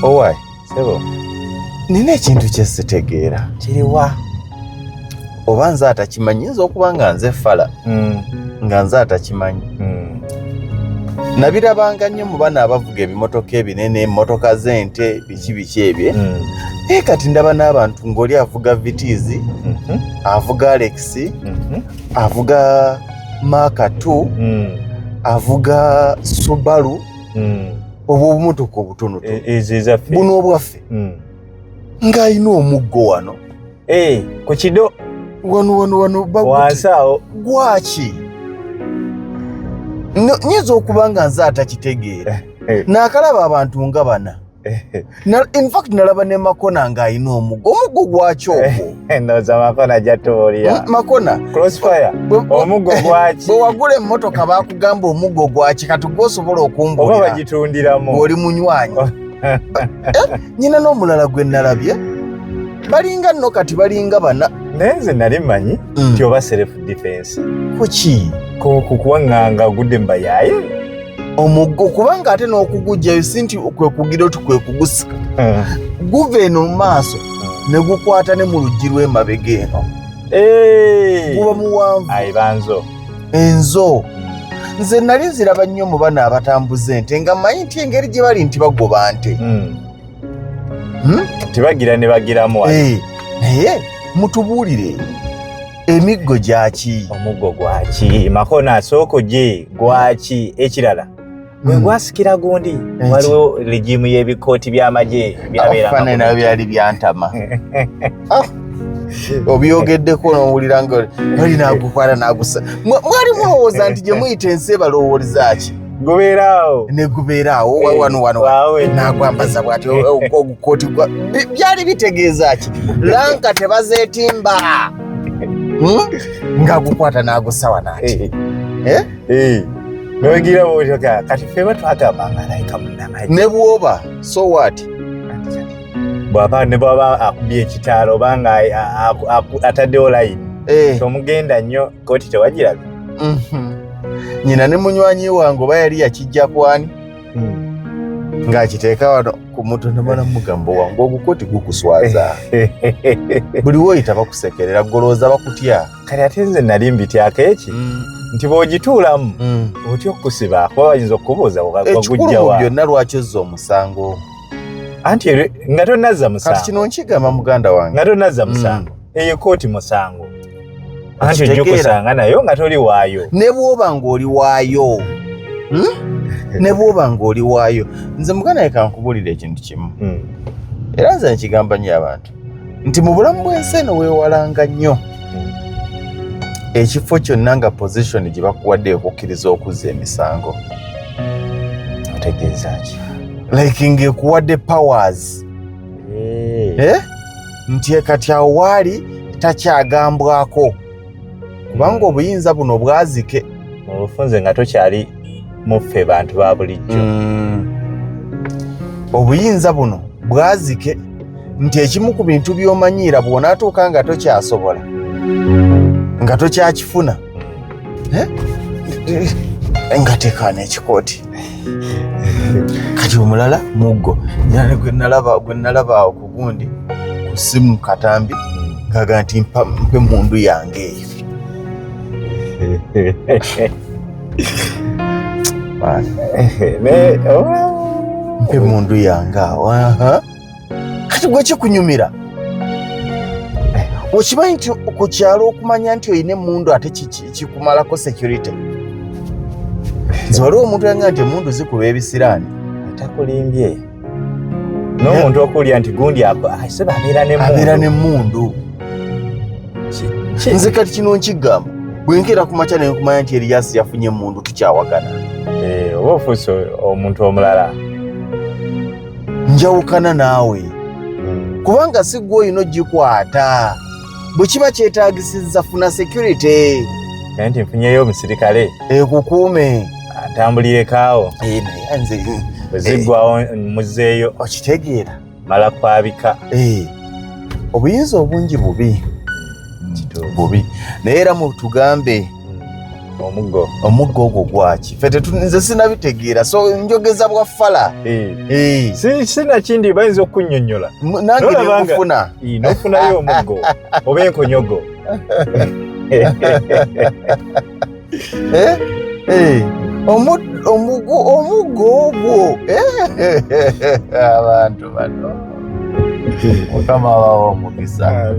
Owai. Sebo. Nina ekintu kye sitegeera. Kiriwa? Oba nze atakimanyi, nyinza okuba nga nze fala. Nga nze atakimanyi. Nabirabanga nnyo mu bana abavuga ebimotoka ebinene, emmotoka z'ente, biki biki ebyo. Naye kati ndaba n'abantu ng'oli avuga Vitz, avuga Alex, avuga Mark 2, avuga Subaru, obwo obumotoka obutonotono. Ezo ezaffe. Buno obwaffe. Ng'alina omuggo wano. Ku kido. Wano wano wano wansi awo. Gwaki? Nyinza okuba nga nze atakitegeera. Naakalaba abantu nga bana. In fact nalaba ne Makona ng'alina omuggo. Omuggo gwaki ogwo? Ndowooza Makona ajja tubuulira. Makona. Crossfire. Omuggo gwaki? Bwe wagula emmotoka baakugamba omuggo gwaki, kati gwe osobola okumbuulira. Oba bagitundiramu. Ng'oli munywanyi. Nnyina n'omulala gwe nalabye. Balinga nno kati balinga bana. Naye nze nali mmanyi nti oba self defense. Kuki? Ku kuwaŋŋanga ogudde mu bayaaye. Omuggo kubanga ate n'okugujjayo si nti kwe kugira oti kwe kugusika. Guva eno mu maaso ne gukwata ne mu luggi lw'emabega eno. Guba muwanvu. Ayi banzo. Enzo. Nze nali nziraba nnyo mu bano abatambuza ente nga mmanyi nti engeri gye bali nti bagoba nte. Tibagira ne bagiramu wano. Naye mutubuulire emiggo gyaki? Omuggo gwaki? Makona asooka gye gwaki? Ekirala gwe gwasikira gundi. Waliwo regimu y'ebikooti by'amagye byabeeranga Afaanana nabyo byali byantama. Obyogeddeko n'owulira nga oli n'agukwata n'agusa. Mwali mulowooza nti gye muyita ensi ebalowooleza ki? Gubeeraawo. Ne gubeeraawo, wano, wano, Waawe. N'agwambaza bw'ati, ogukooti gwa-, byali bitegeeza ki? Lanka tebazeetimba. Ng'agukwata n'agusa wano ati. N'ogira bw'otyo kati ffe batwagamba nga alayika munnamagye. Ne bw'oba, so what? Bw'aba ne bw'aba akubye ekitaala oba nga ataddewo layini. Tomugenda nnyo, kooti tewagirabye. Nnyina ne munywanyi wange oba yali yakijja kwani? Ng'akiteeka wano ku mutwe ne mala mugamba wange ogukooti gukuswaza. Buli w'oyita bakusekerera, golowooza bakutya. Kale ate nze nali mbityako eki? Nti bw'ogituulamu, otya okukusiba kuba bayinza okukubuuza Ekikulu wagujja mu wa? byonna lwaki ozza omusango? Anti nga tonnazza musango. Kati kino nkigamba muganda wange. Nga tonnazza musango. Eyo kooti musango. Anti ojja Okitegeera. okusanga nayo nga toli waayo. Ne bw'oba ng'oli waayo. Ne bw'oba ng'oli waayo. Nze muganda wange kankubuulire ekintu kimu. Era nze nkigamba nnyo abantu nti mu bulamu bw'ensi eno weewalanga nnyo ekifo kyonna nga position gye bakuwadde ekukkiriza okuzza emisango. Otegeeza ki? Like ng'ekuwadde powers. Nti kati awo waali takyagambwako. Kubanga obuyinza buno bwazike. Mu bufunze nga tokyali muffe bantu ba bulijjo. Obuyinza buno bwazike nti ekimu ku bintu by'omanyiira bw'onaatuuka nga tokyasobola, nga tokyakifuna. Nga tekaana ekikooti. Kati omulala muggo. Nyina gwe nalaba awo ku gundi, ku ssimu katambi, ng'aga nti mpa emmundu yange eyo. Mpa emmundu yange awo. Aha. Kati gwe kikunyumira. Okimanyi nti ku kyalo okumanya nti olina emmundu ate kikumalako security. Nze waliwo omuntu yangamba nti emmundu zikuba ebisiraani. Atakulimbye. N'omuntu okulya nti gundi seba abeera n'emmundu. Abeera n'emmundu. Nze kati kino nkigamba. Bwe nkeera ku makya ne nkumanya nti Elias yafunye emmundu tukyawagana. Oba ofuuse omuntu omulala. Njawukana naawe. Kubanga si ggwe olina ogikwata. Bwe kiba kyetaagisizza funa security. Naye nti nfunyeyo omusirikale. Ekukuume. Atambulireko awo. Naye nze, Bwe ziggwawo muzzeeyo. Okitegeera. Mala kwabika. Obuyinza obungi bubi. Kituufu. Bubi. Naye era mutugambe. Omuggo. Omuggo ogwo gwaki? Ffe nze sinabitegeera, so njogeza bwa fala. Sinakindi bayinza okunnyonnyola. Nange nengufuna. Nofunayo omuggo oba enkonyogo. Omuggo ogwo, abantu bano, Mukama abawa omukisa.